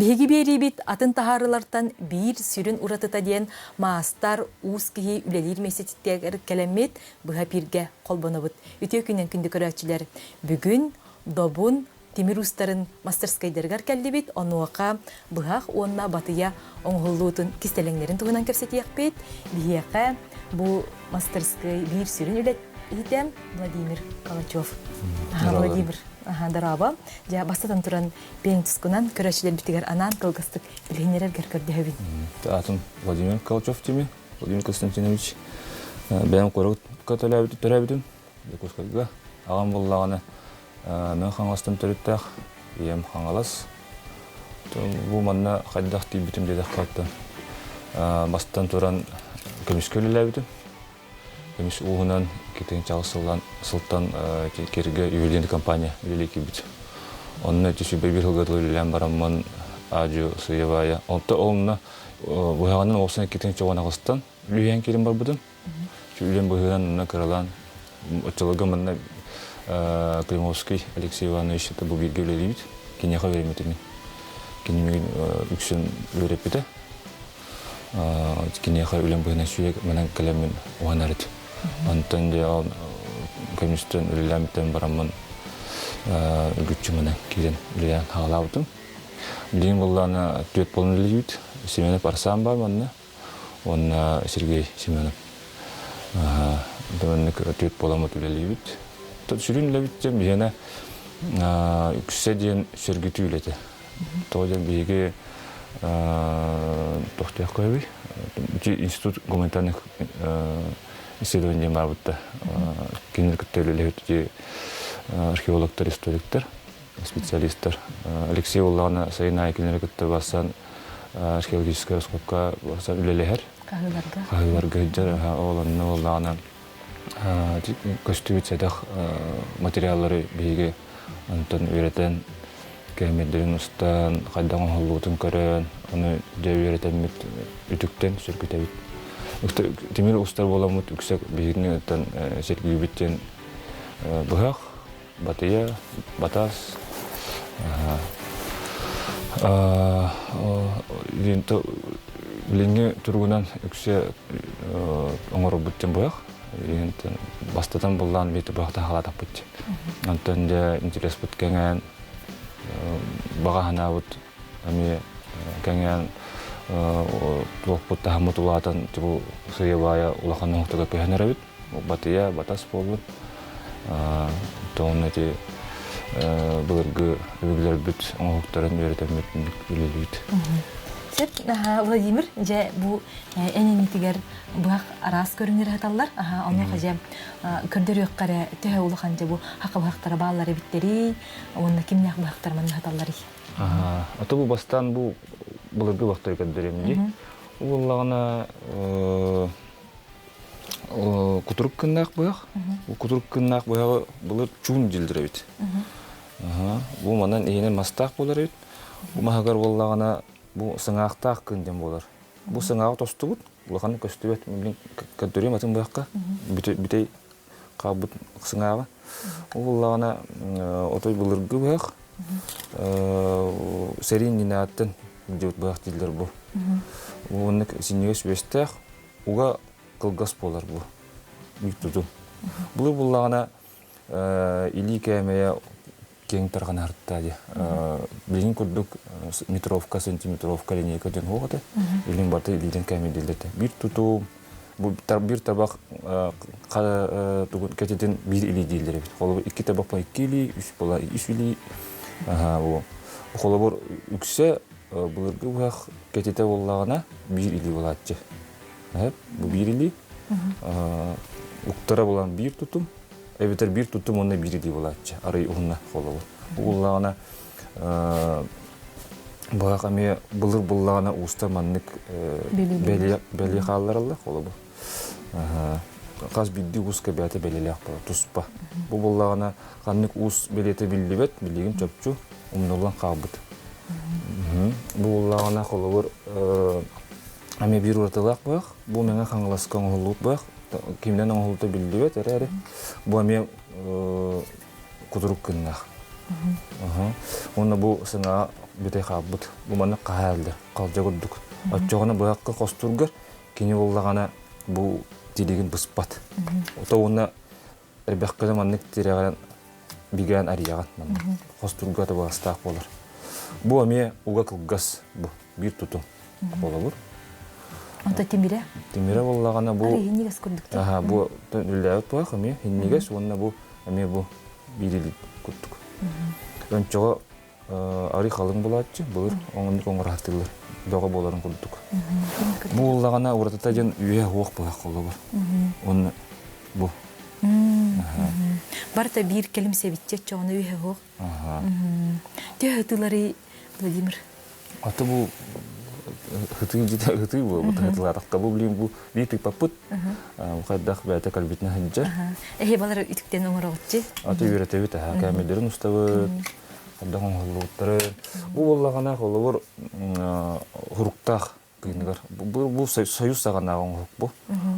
Биһиги биэриибит атын таһаарыылартан биир сүрүн уратыта диэн маастар уус киһи үлэлиир миэстэтигэр кэлэммит быһа эпииргэ холбонобут. Үтүө күнүнэн күндү көрөөччүлэр! Бүгүн Добун тимир уустарын мастерскайдарыгар кэллибит. Онуоха быһах уонна батыйа оҥоһуллуутун кистэлэҥнэрин туһунан кэпсэтиэхпит. Биһиэхэ бу мастерскай биир сүрүн үлэһитэ Владимир Калачев. Владимир, дорообо. Дьэ, бастатан туран, пиэн тускунан көрөөччүлэрбитигэр анаан кылгастык билиһиннэрэргэр көрдөһөбүн. Аатым Владимир Калачев Тими, Владимир Константинович. Бэйэм куоракка төрөөбүтүм, Дьокуускайга. Аҕам буоллаҕына Мен Хаҥаластан төрүттээх, ийэм Хаҥалас. Бу манна хайдах тиийбитим диэтэххэ оттон бастан туран көмүскэ үлэлээбитим. Көмүс ууһунан китин чаҕыс сылтан Киргэ ювелирный компания үлэлии киирбит. Онно ити сүбэ биир сылга дылы үлэлээн бараммын аадьу сыйабаайа. Онто онно быһаҕынан олсон иккитин чоҕун аҕыстан үлүйэн киирэн барбытым. Үлэм быһыынан онно кыралаан оччолорго манна Климовский Алексей Иванович это бу бииргэ үлэлиибит. Киниэхэ үөрэммитим. Кини миигин үксүн үөрэппитэ. Киниэхэ үлэм быһыынан сүйэ манан кэлэммин уһанарыт. Онтон дьэ көмүстэн үлэлээн бараммын үгүччү манан киирэн үлэлээн хаалаабытым. Билигин буоллаҕына түөрт буолан үлэлиибит. Семенов Арсан бар манна. Уонна Сергей Семенов. Маннык түөрт буоламмыт үлэлиибит. Сүрүн үлэбит диэн биһиэнэ үксэ диэн сөргүтүү үлэтэ. Тоҕо диэн биһиги тохтуох көһөбүй? Институт гуманитарных исследований диэн баарбытта. Кинилэр кытта үлэлэһит археологтар, историктар, специалисттар. Алексей буоллаҕына сайын аайы кинилэри кытта барсан археологическай раскопка барсан үлэлэһэр. Хаһыыларга. Хаһыыларга сылдьар. Ол онно буоллаҕына көстүбүт сэдэх материаллары биһиги онтон үөрэтэн кээмэйдэрин устан, хайдах оҥоһуллубутун көрөн, ону дьэ үөрэтэммит үтүктэн сүргүтэбит. Тимир устар буоламмыт үксэ биһигини оттон сэргиибит диэн быһах, батыйа, батас, билиҥҥи туругунан үксэ оҥорорбут диэн быһах. Бастатан буллаан биир быһахтан халаатахпыт. Онтон дьэ интереспит кэҥээн, баҕа санаабыт эмиэ кэҥээн туохпут таһыммыт улаатан бу сыыйа-баайа улахан оҥоһуктарга көһөн эрэбит. Батыйа, батас буолбут. Тоҕуна ити былыргы өбүгэлэрбит оҥоһуктарын үөрэтэммит үлэлиибит. Сөп, Владимир, дьэ бу эн иннитигэр быһах араас көрүҥнэри саталлар. Онуоха дьэ көрдөрүөххэ эрэ төһө улахан дьэ бу хака быһахтара бааллар эбиттэрий уонна кимнээх быһахтар манна саталларый? Ото бу бастаан бу былыргы быһахтары көрдөрүөм дии. Буоллаҕына кутурук кыннаах быһах. Бу кутурук кыннаах быһаҕы былыр чуун дииллэр эбит. Бу манан иһинэн мастаах буолар эбит. Бу маһыгар буоллаҕына бу сыҥаахтаах кын диэн буолар. Бу сыҥааҕа тостубут, улахан көстүбэт, билин көрдөрүөм атын быһахха бүтэй хаалбыт сыҥааҕа. Ол буоллаҕына отой былыргы быһах сэрии иннинээттэн илдьибит быһах дииллэр бу. Уонна синньигэс үөстээх, уга кылгас буолар бу. Биир тутум. Былыр буллаҕына илии кээмэйэ киэҥ тарҕанаһырта дии. Билигин курдук метровка, сантиметровка линейка диэн суох этэ. Илин барыта илиитин кээмэйдииллэр этэ. Биир тутуу бу биир табах кэтитин биир илии дииллэр эбит. Холобур, икки табахпа икки илии, үс була үс илии. Бу холобур үксэ былыргы быһах кэтитэ буоллаҕына биир илии буолааччы. Бу биир илии. Уктара булан биир тутум, эбэтэр биир тутум уонна биир илии буолааччы. Арый уһунна холобур. Угуллаҕына быһах эмиэ былыр буллаҕына уустар маннык бэлиэ хааллараллар холобур. Хас биирдии ууска бэйэтэ бэлиэлээх буолар туспа. Бу буллаҕына ханнык уус бэлиэтэ биллибэт, билигин чопчу умнуллан хаалбыт. Бу буллаҕына холобур Эмиэ биир уратылаах быһах. Бу Мэҥэ Хаҥаласка оҥоһуллубут быһах. Кимнэн оҥоһуллубута биллибэт эрээри, бу эмиэ кутурук кыннаах. Уонна бу сыҥаа бүтэй хаалбыт. Бу маннык хаһааллар, халдьа курдук. Оччоҕуна быһахха хостуургар кини буоллаҕына бу тилигин быспат. Ото уонна эрбэххэ маннык тирэҕинэн бигээн арыйаҕын маннык. Хостуурга табыгастаах буолар. Бу эмиэ уга кылгас бу биир тутум холобур. Онто тимирэ? Тимирэ буоллаҕына бу Хиннигес курдук. Аха, бу үллээбит буолах эмиэ хиннигес уонна бу эмиэ бу биир курдук. Ончоҕо арый халыҥ булааччы, былыр оҥоннук оҥорааттыылар бөҕө буоларын курдук. Бу буллаҕына уратыта диэн үөһэ уох быһах холобур. Уонна бу. Барыта биир кэлим сэбиччэ оччоҕуна үөһэ уох. Төһө ытыыларый Владимир? Аты бу ытыы дьиэтэ ытыы буолбут ытылаатахха бу билигин бу биир тыыппаппыт хайдах бэйэтэ кэлбитинэ сылдьар. Эһи балар үтүктэн оҥороҕутчи? Аты үөрэтэбит аһа кээмэйдэрин устабыт хайдах оҥоһуллубуттары. Бу буоллаҕына холобур хуруктаах кыыныгар бу союз саҕанааҕы оҥоһук бу.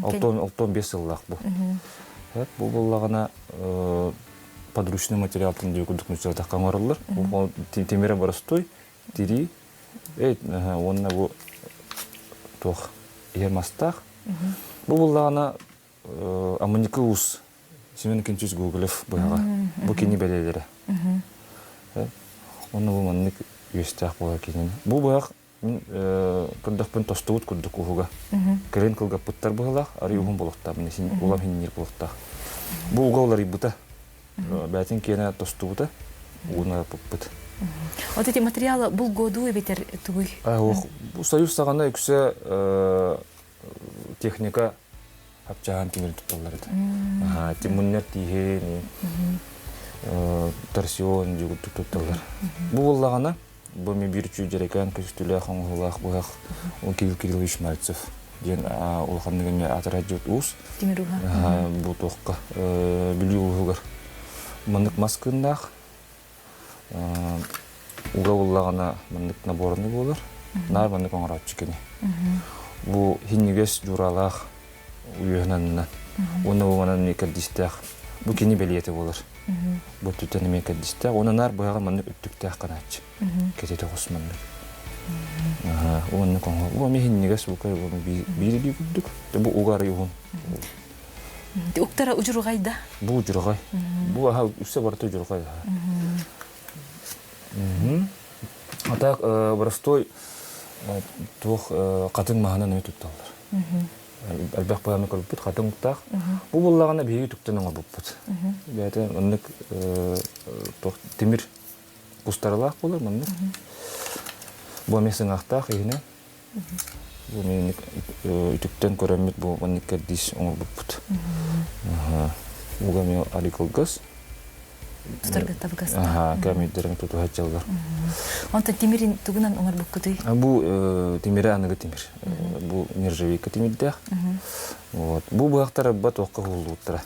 Алтон 5 сыллаах бу. Бу буоллаҕына подручный материалтан диye курдук нуччалатахха оҥороллор. Бу тимирэ боростуой, тирии, уонна бу туох иһэр мастаах. Бу буллаҕына Амманьыкы уус Семен Кентьевич Гоголев быһаҕа. Бу кини бэлиэлэрэ. Онно бу маннык үөстээх буолар кинини. Бу быһах Мин көрдөхпүн тостубут курдук уһуга. Кэлин кылгаппыттар быһылаах, арый уһун буолуохтаах, мин син улам хинниир буолуохтаах. Бу уга уларыйбыта. Бээтин киэнэ тостубута, ууну араппыппыт. Вот эти материалы булгуодуу эбэтэр тугуй? Бу союз саҕана үксэ техника хапчаан тимирин тутталлар этэ. Тимуннар тииһин, торсион дьугурдук тутталлар. Бу буоллаҕына, бу ми биир үчүгэй дьэрэкээн көстүүлээх оҥоһуулаах быһах ол Кирилл Кириллович Мальцев диэн улаханнык эмиэ аатырар уус. Тимир ууһа. Бу туохха Бүлүү улууһугар маннык мас кыыннаах Уга буллаҕына маннык наборный буолар. Наар маннык оҥорооччу кини. Бу хинньигэс дьураалаах уйуһунанна уонна бу манан эмиэ кэрдиистээх. Бу кини бэлиэтэ буолар. Бу өттүттэн эмиэ кэрдиистээх. Уонна наар быһаҕа маннык өттүктээх канааччы. Кэтитэ хос маннык. Уонна оҥо. Бу эмиэ хинньигэс бука биир илии курдук. Бу уга арый уһун. Уктара удьурҕай да? Бу удьурҕай. Бу аһа үксэ барыта удьурҕай аһа. А так простой туох хатыҥ маһынан эмиэ тутталлар. Элбэх баһаны көрбүт хатыҥ уктаах. Бу буоллаҕына биһиги түктэн оҥорбуппут. Бэйэтэ маннык туох тимир кустаралаах буолар маннык. Бу эмиэ сыҥаахтаах иһинэн. Бу мин үтүктэн көрөммүт бу маннык кэрдиис оҥорбуппут. Уга эмиэ али кылгас. Тутарга табыгастаах. Кэмийдэрин тутуһаччаллар. Онтон тимирин тугунан оҥорбуккутуй? Бу тимири аныгы тимир. Бу нержавейка тимирдээх. Вот. Бу быһахтар арба туохха уһуллубуттара.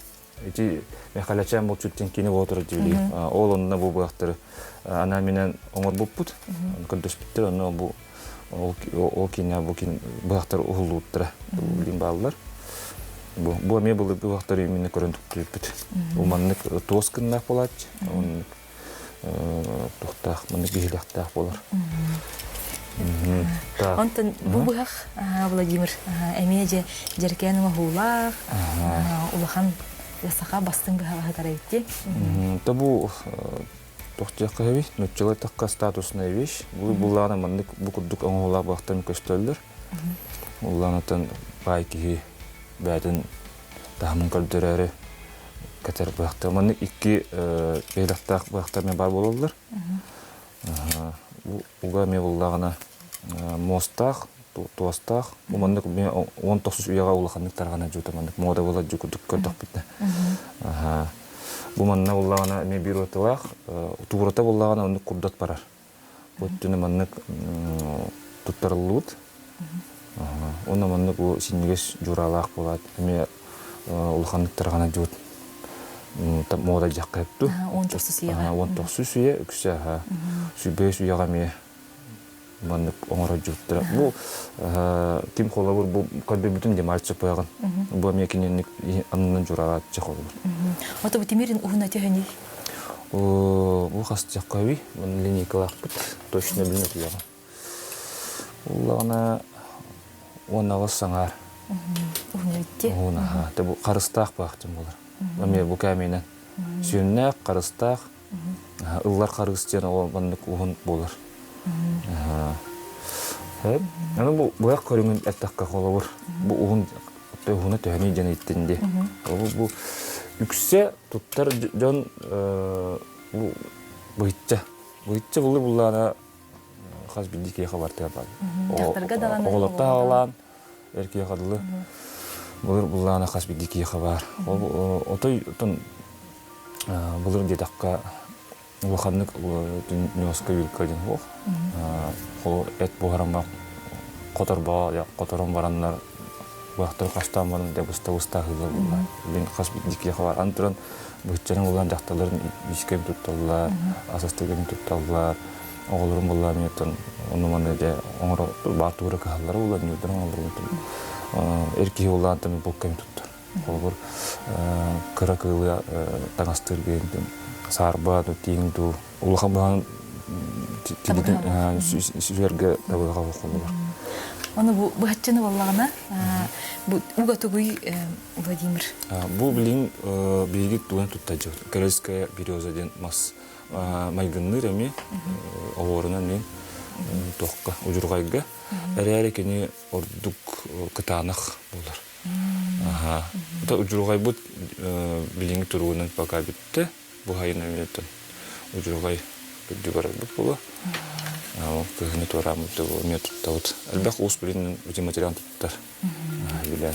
Ити Михалячан булчуттан кини буолтура дьүлүй. Ол онно бу быһахтары анаан-минээн оҥорбуппут. Көрдөспүттэр онно бу ол кине бу кин быһахтар уһуллубуттара билин бааллар. Бу бу эмиэ былыргы быһахтары именно көрөн туттуйбут. Бу маннык туос гыннаах буолааччы. Оннук тухтаах маннык биһилэхтээх буолар. Онтон бу быһах Владимир эмиэ дьэ дьэркээн оҥоһуулаах улахан саха бастыҥ быһаҕаһы тарайти. То бу туох диэххэ сөбүй? Нуччалар такка статусная вещь. Бу буллаҕына маннык бу курдук оҥоһуулаах быһахтан көстөллөр. Уллаанатан баай киһи бэйэтин таһымын көрдөрөөрү кэтэр быһахтар. Маннык икки бэйэлэхтээх быһахтар эмиэ баар буолаллар. Уга эмиэ буллаҕына муостаах, туостаах. Бу маннык эмиэ 19 үйэҕэ улаханнык тарҕана дьута маннык муода буолар дьу курдук көрдөхпүтүнэ. Бу манна буллаҕына эмиэ биир уратылаах, туурата буллаҕына оннук курдат барар. Бу өттүнэ маннык туттарыллыбыт. Уонна маннык бу синньигэс дьураалаах буолаат эмиэ улаханнык тарҕана дьуут муода дьахха өттү. 19 үйэҕэ. 19 үйэ үксэ 25 үйэҕэ эмиэ маннык оҥорор дьуттара. Бу ким холобур бу көрдөрбүтүм де мальчик пыаҕын. Бу эмиэ кининник аннынан дьураалааччы холобур. Ото бу тимирин уһуна төһөнүй? Бу хастыахха линейкалаахпыт точно билбэтилэҕим. Уллаҕына 18 саҥаар. Уһун итти. Уһун аха. Те бу харыстаах баахтын болар. Эмиэ бу кээмэйинэн. Сүннээх, харыстаах, ыллар харыс диэн ол маннык уһун буолар. Аны бу быһах көрүҥүн эттэххэ холобур бу уһун уһуна төһөнүй диэн ыйыттын дии. Бу бу үксэ туттар дьон бу быһычча быһычча буллар буллаана хас биирдии киһиэхэ бартыгар бар. Дьахтарга даҕаны Оҕолорто аҕалаан эр киһиэхэ дылы былыр буллаана хас биирдии киһиэхэ баар. Ол отой отон былыр диэтэххэ улаханнык ньуоска вилка диэн суох. Холу эт буһаран хоторбоо хоторон бараннар быһахтары хастаан баран дэ быста быста аһыыллар буолла. Билин хас биирдии киһиэхэ бар. Аны туран быһыччанан булан дьахталларын иискэм тутталлар, ас астыгын тутталлар. Оҕолорун буллаан ону ону-маны дьэ оҥоро баар туура кыһаллара булан ньуурдарын оҥороллорун эр киһи буллаан булкэм туттар. Холобур, кыра кыылы таҥастыыр диэн саарба, тииҥ дуу, улахан быһан сүөргэ табыга холобур. Ону бу быһаччыны буоллаҕына, бу уга тугуй Владимир? Бу билигин биһиги тугун туттайдыбыт. Карельская береза диэн мас майгынныыр эмиэ, оһуорунан эмиэ туохка, удьурҕайга. Эрээри кини ордук кытаанах буолар. Аха. Удьурҕайбыт билиҥҥи туругунан пока бүттэ. Бу сайын эмиэ удьурҕай үрдү барарбыт буолуо. Кыһыны туорааммыт эмиэ туттабыт. Элбэх уус билин ити материал туттар. Билэн.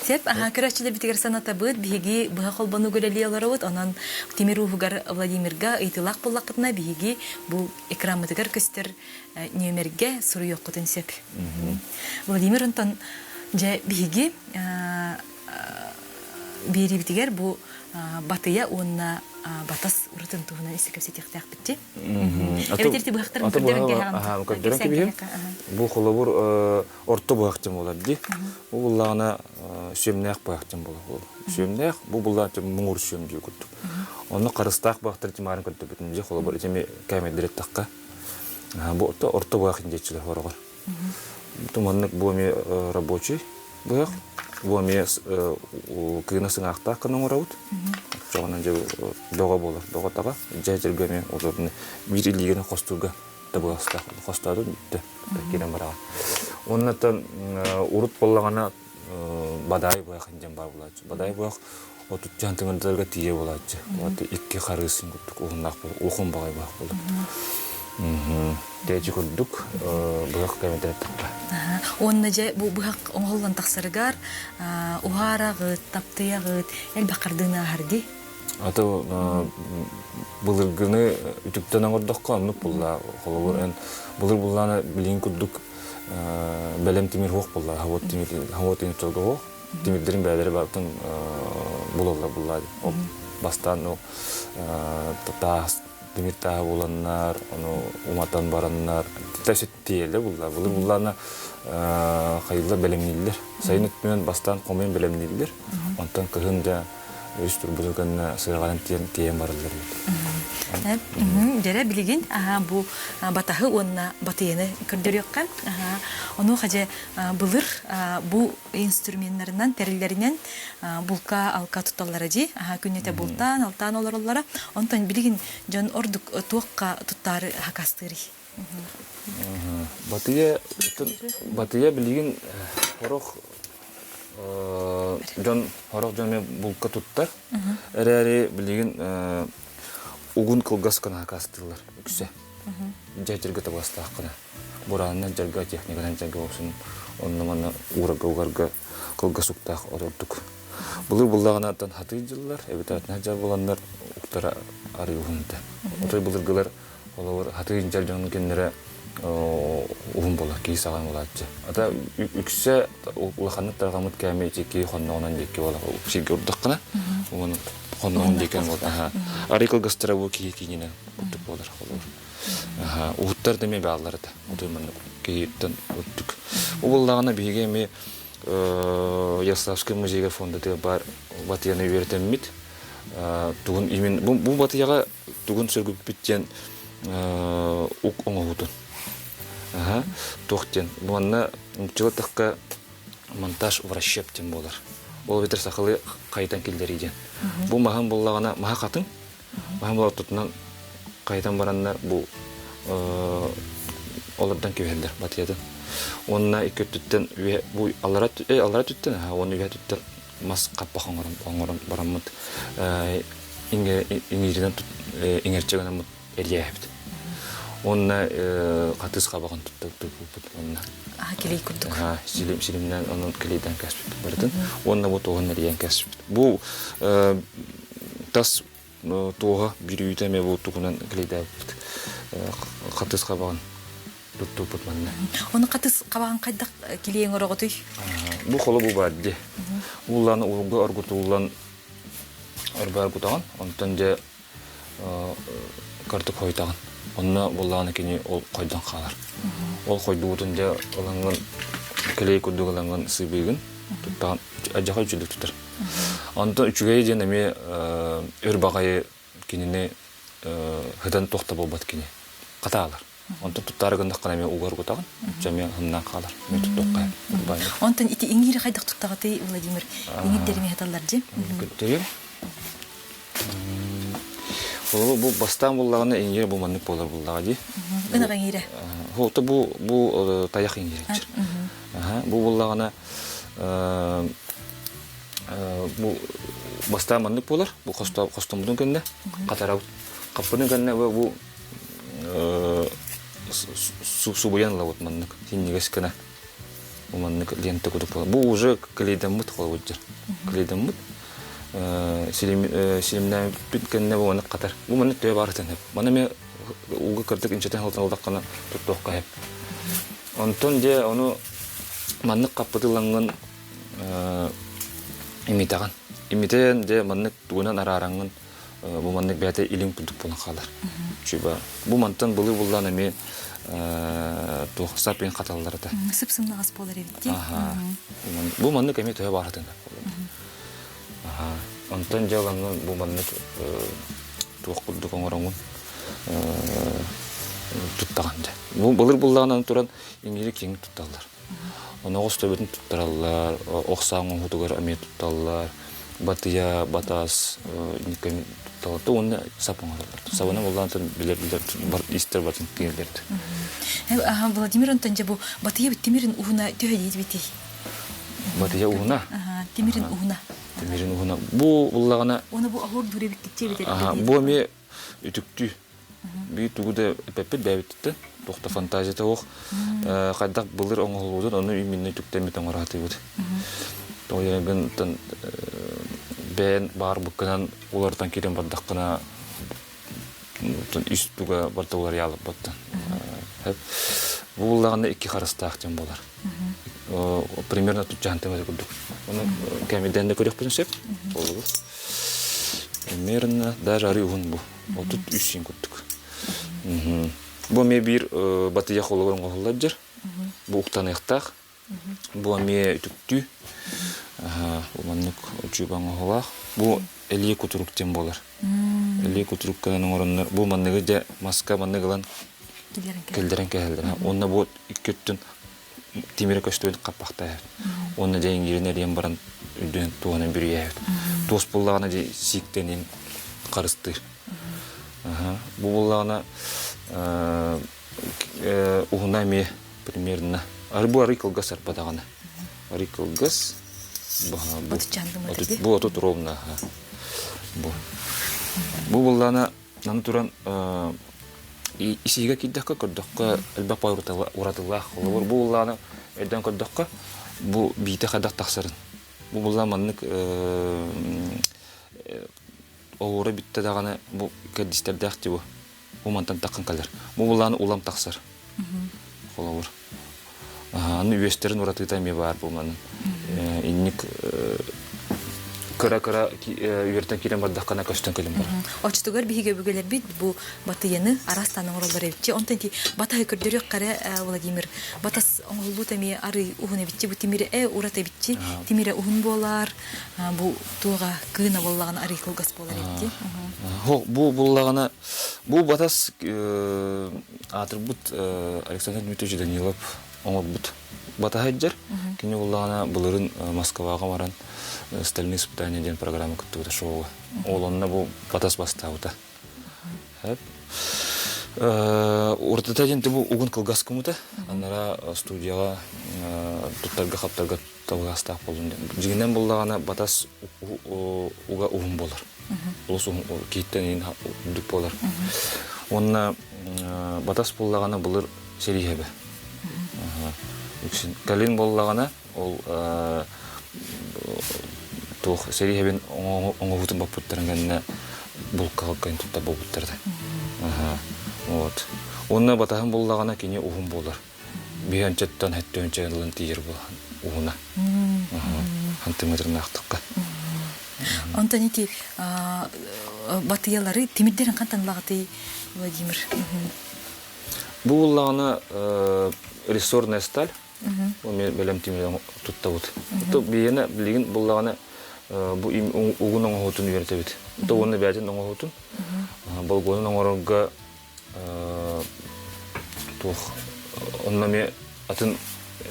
Сеп, аха көрөөччүлэрбитигэр санатабыт, биһиги быһа холбонуу үлэлии олоробут, онон тимир ууһугар Владимирга ыйытыылаах буоллаххытына, биһиги бу экраммытыгар көстөр нүөмэргэ суруйуоххутун сөп. Владимир, онтон дьэ биһиги биэриибитигэр бу батыйа уонна батас урутун туһунан истэ кэпсэтиэхтээхпит дии. Эбэтэр ти быһахтарын көрдөрөн кэһэҕин. Көрдөрөн кэбиһим. Бу холобур орто быһах диэн буолар дии. Бу буллаҕына сүөмнээх быһах диэн буолар. Сүөмнээх бу буллаҕына муҥур сүөм дии курдук. Онно харыстаах быһахтар тимаарын көрдөрбүтүм дии холобур итими кээмэйдэр эттэххэ. Бу орто орто быһах диэччилэр хороҕор. Туманнык бу эмиэ рабочий быһах. Бу эмиэ кыына сыҥаахтаах гына оҥоробут. Оччоҕунан дьэ бөҕө буолар, бөҕө таҕа. Дьэ дьэргэ эмиэ удобно. Биир илиигинэн хостуурга табыгастаах. Хостоотун бүттэ. Киирэн бараҕын. Уоннаттан урут буоллаҕына бадаай быһах диэн баар буолааччы. Бадаай быһах отуччаан тыҥырдарга тиийэ буолааччы. Вот икки харысын курдук уһуннаах буолар, улахан баҕайы быһах буолар. Тээчи курдук быһах кэмитэ тахха. Уонна дьэ бу быһах оҥоһуллан тахсарыгар уһаараҕыт, таптыйаҕыт, элбэх хардыыны ааһар дии. Аты былыргыны үтүктэн оҥордоххо оннук булла. Холобур, эн былыр буллаана билигин курдук бэлэм тимир хуох булла. Хавот тимир, хавот тимир чолго хуох. Тимирдэрин бэйэлэрэ барытын булаллар булла. Ол бастаан ну таас тимир тааһы буланнар, ону уматан бараннар, тиэлэ булла. Былыр буллаана хайыллар бэлэмнииллэр. Сайын өттүнэн бастаан хомуйан бэлэмнииллэр. Онтон кыһын да үс турбутун кэннэ сыаҕанан тиийэн тиэйэн бараллар эбит. Дьэрэ билигин бу батаһы уонна батыйаны көрдөрүөххэ. Онуоха дьэ былыр бу инструменнарынан, тэриллэринэн булка алка тутталлара дии. Күннэтэ бултаан, алтаан олороллоро. Онтон билигин дьон ордук туохха туттаары хакастыырый? Батыйа Батыйа билигин сорох дьон сорох дьон булка туттар. Эрээри билигин угун кылгас гына хакастыыллар үксэ. Дьэ табыгастаах гына. Бураанынан дьарга, техниканан дьарга болсун онно-манна уурарга угарга кылгас уктаах ордук. Былыр буллаҕына хатыы дьыллар, эбэтэр дьар буланнар уктара арыы уһунта. Отой былыргылар Холобур, хатыы дьар дьонун кинилэрэ уһун буолар, киһи саҕан булааччы. Ата үксэ улаханнык тарҕаммыт кээмэй ити киһи хонноҕунан диэки буолар. Сиргэ урдаххына, уон хонноҕун диэки буолар. Арый кылгастара бу киһи киининэн курдук буолар холобур. Уһуттар да эмиэ бааллар этэ. Отуй маннык киһиттэн үрдүк. Бу буоллаҕына биһиги эмиэ Ярославскай музейга фондатыгар баар батыйаны үөрэтэммит. Тугун имин бу бу батыйаҕа тугун сөргүппүт диэн ук оҥоһуутун. Аха туох диэн манна нууччалыы монтаж вращеп диэн буолар. Ол эбэтэр сахалыы хайытан киллэрии диэн. Бу маһын буллаҕына маһа хатыҥ, маһын була ортотунан хайытан бараннар бу олордон кэбиһэллэр батыйатын. Уонна икки өттүттэн бу аллара аллара өттүттэн уонна үөһэ өттүттэн мас хаппах оҥорон оҥорон бараммыт иҥииринэн иҥэрчэ гынаммыт элиэһэбит. Уонна хатыс хабаҕын туттубуппут уонна. Аа, килий курдук. Аа, силим силимнэн онон килийдэн кэспиппит барытын. Уонна бу туоһун эрийэн кэспиппит. Бу тас туоһа бүрүүтэ эмиэ бу тугунан килийдээбиппит. Хатыс хабаҕын туттубуппут манна. Ону хатыс хабаҕын хайдах килийэн ороҕутуй? Бу холу бу баар дии. Ууллан ууга оргутуллан орбар кутаҕын, онтон дьэ кырдык хойутаҕын. Онно буоллаҕына кини ол хойдон хаалар. Ол хойдубутун дьэ ылаҥҥын кэлэй курдук ылаҥҥын сыыбыыгын туттаҕын адьаха үчүгэй тутар. Онтон үчүгэй диэн эмиэ өр баҕайы кинини хыдан туох да буолбат кини хатаалар. Онтон туттаары гыннаххына эмиэ угар кутаҕын, оччо эмиэ хымнаан хаалар. Эмиэ туттуохха Онтон ити иҥиири хайдах туттаҕытый, Владимир? Иҥиирдэрин ыһыталлар дии. Көттөрүм. Ол бу бастаан буллаҕына иҥиирэ бу маннык буолар буллаҕа дии. Ынах иҥиирэ. Холто бу бу тайах иҥиирэ. Бу буллаҕына бу бастаан маннык буолар. Бу хостоммутун кэннэ хатарабыт. Хаппытын кэннэ бу субуйан ылабыт маннык синньигэс гына. Бу маннык лента курдук буолар. Бу уже клейдаммыт холобурдьар. Клейдаммыт. Силимнээбиппит кэннэ бу маннык хатар. Бу маннык төһө баарытын сөп. Маны эмиэ ууга кырдык инчэтэн сылтан ылдаххына туттуохха сөп. Онтон дьэ ону маннык хаппыт ылаҥҥын имитэҕин. Имитэн дьэ маннык тугунан араараҥҥын бу маннык бэйэтэ илин курдук буолан хаалар. Чуба бу мантан былы буллан эмиэ туох сапин хаталлар этэ. Сып-сымнаҕас буолар эбит дии. Бу маннык эмиэ төһө баарытын. Онтон дьыалаҥҥын бу маннык туох курдук оҥороҥун туттаҕын дьэ. Бу былыр буллаҕынан туран иҥиири киэҥ тутталлар. Оноҕос төбөтүн туттараллар, ох саа оҥоһуутугар эмиэ тутталлар, батыйа, батас инниккэ тутталлар уонна сап оҥороллор. Сабына буллаан билэр билэр истэр батын киирдэрд. Владимир Антон дьэ бу батыйа тимирин уһуна төһө диэбитий? Батыйа уһуна? Тимирин уһуна. Тимирин уһуна. Бу буллаҕына Уна бу оһуор дуребиккитче битер. Бу эмиэ үтүктүү. Би тугу да эппэппит бэйэбититтэн туох да фантазията суох. Хайдах былыр оҥоһуллубутун ону именно үтүктэммит оҥораатыбыт. Тоҕо бэйэн баарбыккынан уларытан киирэн бардаххына ис туга барыта уларыйаалаппаттан. Бу буллаҕына икки харыстаах диэн буолар. Примерно тут жаһантымы курдук. Оны кэмиден да көрүөхпүтүн сөп. Болобур. Примерно даже арыы уһун бу. 33 син курдук. Бу эмиэ биир батыйа холугар оҥоһуллар дьэр. Бу уктаныахтаах. Бу эмиэ үтүктүү. Бу маннык учуба оҥоһулаах. Бу элиэ кутурук диэн буолар. Элиэ кутурукканан оҥороннор бу манныгы дьэ маска маннык ылан кэллэрэн кэһэллэр. Уонна бу икки өттүн тимирэ көстүбүт хаппахтаах. Уонна дьэ иҥиирин эрийэн баран үрдүнэн туоһунан бүрүйээбит. Туос буллаҕына дьэ сииктэнин харыстыыр. Бу буллаҕына уһуна эмиэ примерно бу арый кылгас арбадаҕына. Арый кылгас бу отут ровно бу. Бу буллаҕына Аны туран исиигэ киирдэххэ көрдөххө элбэх баай уратылаах. Холобур, бу буллааны өйдөөн көрдөххө, бу биитэ хайдах тахсарын. Бу буллаа маннык оһуора бүттэ даҕаны бу кэрдиистэрдээх дии бу. Бу мантан таххан кэлэр. Бу буллааны улам тахсар. Холобур. Аны үөстэрин уратыта эмиэ баар бу манан. Инник Кыра-кыра үөртэн киирэн бардаххына көстөн кэлин бар. Оччотугар биһиги өбүгэлэрбит бу батыйаны араастаан оҥороллор эбитчи. Онтон ити батаһы көрдөрүөх кэрэ Владимир. Батас оҥоһуллуута эмиэ арый уһун эбитчи. Бу тимирэ урат эбитчи. Тимирэ уһун буолар. Бу туоҕа кыына буоллаҕына арый кылгас буолар эбитчи. Бу буллаҕына бу батас аатырбыт Александр Дмитриевич Данилов оҥорбут батаһайдьар. Кини буллаҕына былырын Москваҕа баран «Стальные испытания» диэн программа кыттыбыта шоуга. Ол онно бу батас бастаабыта. Уртата диэн бу угун кылгас кумута. Анара студияҕа туттарга-хаптарга табыгастаах буоллун диэн. Дьиҥинэн буллаҕына батас уга уһун буолар. Олус уһун киһиттэн иин үрдүк буолар. Уонна батас буллаҕына былыр сэрииһэбэ. Үксүн кэлин буоллаҕына ол туох сэрииһэбин оҥоһуутун баппыттарын кэннэ булка-халка туттар буолбуттар да. Вот. Уонна батаһын буллаҕына кини уһун буолар. Биһөнчөттөн хэттүөнчэ ылан тиийэр буолан уһуна. Хантыметрнаахтыкка. Онтон ити батыйалары тимирдэрин хантан ылаҕытый, Владимир? Бу буллаҕына рессорная сталь. Бэлэм тимир туттабыт. Биһиэнэ билигин буллаҕына бу угун оҥоһуутун үөрэтэбит. То уонна бэйэтин оҥоһуутун. Болгуонун оҥорорго туох онно эмиэ атын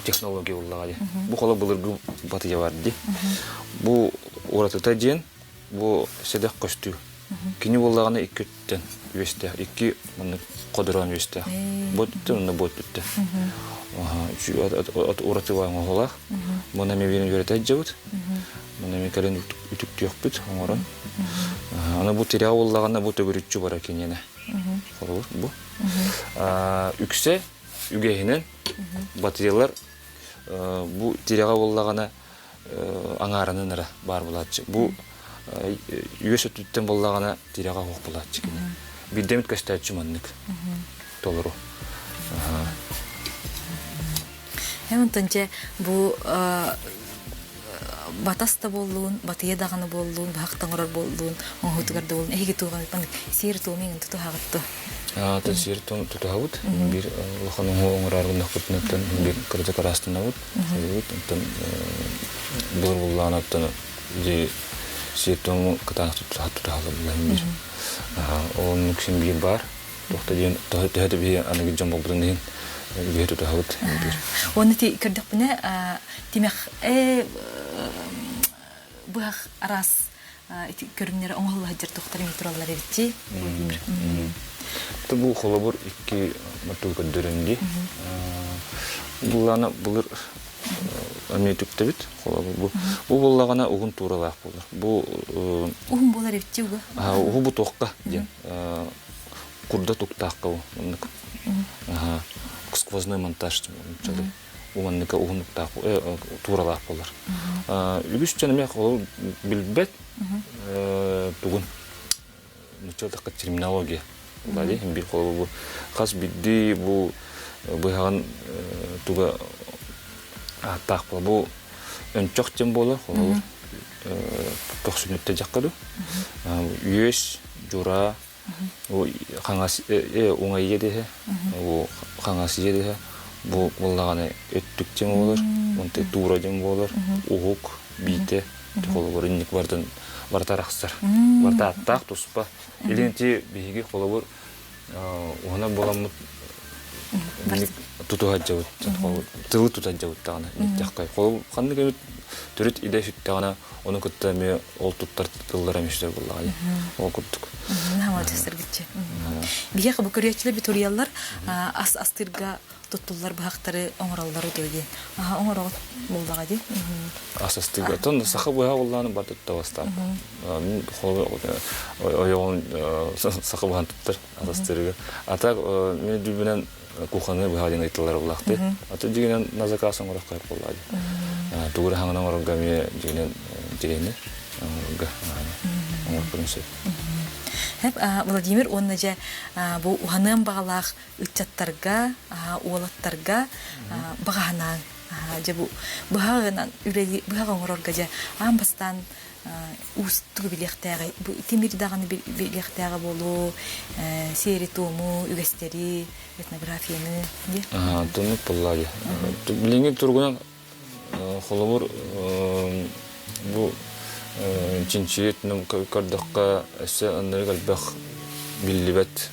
технология буллаҕа дии. Бу холо былыргы батыйа бар дии. Бу уратыта диэн бу сэдэх көстүү. Кини буоллаҕына икки өттүттэн үөстээх, икки маннык ходороон үөстээх. Бу өттүттэн уонна бу өттүттэн. Ураты оҥоһуулаах. Муна эмиэ биирин үөрэтэ сылдьабыт. Муна эмиэ кэлин үтүктүөхпүт оҥорон. Аны бу тирэх буоллаҕына бу төгүрүччү бара киниэнэ. Холобур бу. Үксэ үгэһинэн батыйалар бу тирэҕэ буоллаҕына аҥаарынан эрэ баар буолааччы. Бу үөс өттүттэн буоллаҕына тирэҕэ оһох буолааччы кини. Биирдэмит көстөөччү маннык толору. Онтон дьэ бу батас да буоллун, батыйа даҕаны буоллун, баһах оҥорор буоллун, оҥоһуутугар да буоллун, эһиги туоҕа сиэр-туом иҥин тутуһаҕыт дуо? Атын сиэр-туом тутуһабыт. Биир улахан оҥоһуу оҥороор гыннахпытыттан биир кырдьык араастанабыт. Онтон былыр буллаанаттан дьи сиэр-туому кытаанах тутуһаллар биир. Оннук син биир баар. Туохта диэн төһө да биһи аныгы дьон буолбутун иһин биһи тутуһабыт биир. Уонна ти көрдөхпүнэ тимэх быһах араас ити көрүҥнэрэ оҥоһулла сылдьар туохтар эмиэ тураллар эбит Владимир. Бу холобур икки мотуу көрдөрөн дии. Буллаана былыр эмиэ түктэбит. Холобур бу. Бу буллаҕына уһун тууралаах буолар. Бу уһун буолар эбит уга. Уһу бу туохка диэн курда туктаахка бу маннык. Сквозной монтаж манныка уһун уктаах тууралаах буолар. Үгүс дьон эмиэ холобур билбэт тугун нучча терминология бади бир холобур бу хас бирдии бу быһаҕын туга ааттаах була бу өнчөх диэн буолар холобур көхсүнүттэ дьакка ду үөс дьураа хаҥас уҥа ийэ дэһэ бу хаҥас ийэ дэһэ бу буоллаҕына өттүк диэн буолар онтон туура диэн буолар уһук биитэ холобур инник бардын барыта арахсар барыта аттаах туспа илинти биһиги холобур уһана буоламмыт тутуһа дьабыт тылы тута дьабыттаҕына ниттяхкай холобур ханнык эмит төрүт идэ сүттэҕинэ ону кытта эмиэ ол туттар тыллара эмиэ сүтэр буоллаҕа дии ол курдук Наһаа Биһиэхэ бу көрүөччүлэр битурияллар ас астыырга туттуллар быһахтары оҥороллор дуо диэн. Аха оҥороҕут буоллаҕа дии. Ас астыырга. Оттон саха быһа буоллаҕына бар тутта бастаан. Мин ойоҕун саха быһан туттар ас астыырга. А так мин дүбүнэн кухонный быһа диэн ыйыталлар буоллахты. Аты дьигинэн на заказ оҥорох кайып буоллаа дии. Тугура хаҥан оҥорорго эмиэ дьигинэн дьигини оҥорорго оҥорбутун сөп. Хэп Владимир уонна дьэ бу уһаныан баҕалаах ыччаттарга, уолаттарга баҕаһанаан дьэ бу быһаҕынан үлэли быһах оҥорорго дьэ аан бастаан. Уустугу билиэхтээҕи, бу тимир даҕаны билиэхтээҕэ буолуо, сиэри-туому, үгэстэри, этнографияны дии. Тоннук буоллаа дии. Билиҥҥи туругунан холобур бу чинчийит көрдөххө өссө оннук элбэх биллибэт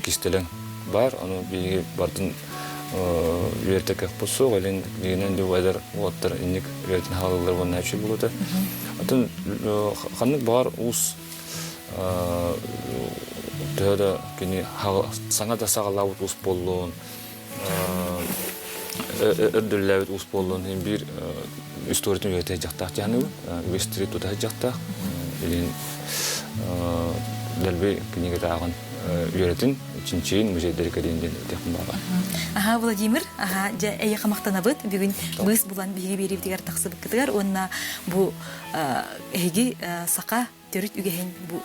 кистэлэҥ баар. Ону биһиги бартын үөрэтэ кыахпыт суох. Илин билигинэн дуу эдэр уолаттар инник үөрэтин хаалаллар уонна үчүгэй буолуо Атын ханнык баҕар уус төһө да кини саҥа да саҕалаабыт уус буоллун, өрдөллөөбүт уус буоллун, иһин биир историятын үөрэтэ сылдьахтаах дьаһаныбын, үгэстэри тута сылдьахтаах. Илин дэлби кинигэтэ ааҕан үөрэтин, чинчийин, музейдары кэриин диэн этиэхпин баҕа. Аха, Владимир, аха, дьэ, эйиэхэ махтанабыт. Бүгүн быыс булан биһиги биэриибитигэр тахсыбыккытыгар уонна бу эһиги саха төрүт үгэһин бу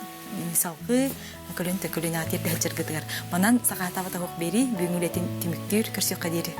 салгыы көлөн төкөлүн аат тиэрдэ сылдьаргытыгар манан сахаатаабат оһох биэрии бүгүҥҥү үлэтин түмүктүүр көрсүөххэ диэри.